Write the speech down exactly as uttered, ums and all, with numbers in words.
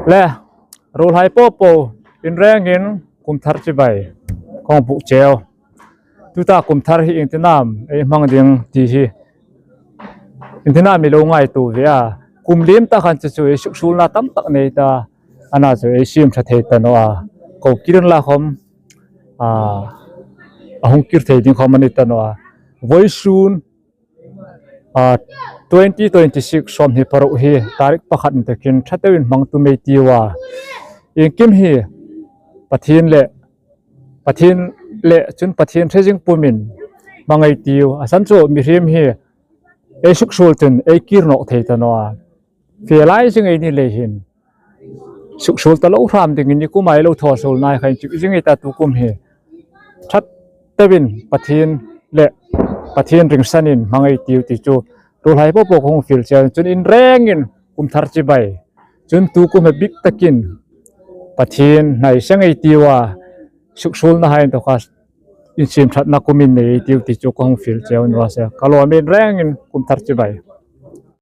Le, ruolhai popo, in rengin kum thar chibai kong buk cheu. Tuta kum thar hi ieng tin am ei hmang ding ti hi, ieng tin am ei lo ngaituo ve a. Kum liem ta khan chu chu ei suksuolna tam tak nei ta, a na chu ei siem ṭha thei ta naw a. Ko kir inla khom, a, a hung kir thei ding khom a ni ta naw a. Voisun, a, twenty twenty-six sawmhni paruk hi tarik pakhat intakin ṭha deuin hmang tum ei tiu a. Iengkim hi Pathien le, Pathien le chun Pathien ṭhe zing pumin hmang ei tiu. A san chu mihriem hi ei suksuol chun ei kir nawk thei ta naw a. Fe lai zing ei ni lei hin, suksuol ta lo hram dingin ni kum ei lo thaw suol nai khan chu zing ei ta, tu kum hi ṭha deuin Pathien le Pathien ringsanin hmang ei tiu ti chu ruolhai popo kong fiel cheu. Chun in rengin kum thar chibai. Chun tu kum hi bik takin Pathien hnai seng ei tiu a, suksuolna hai inthawka insiemṭhatna kum innei ei tiu ti chu kong fiel cheu naw a se. Ka lawm, in rengin kum thar chibai.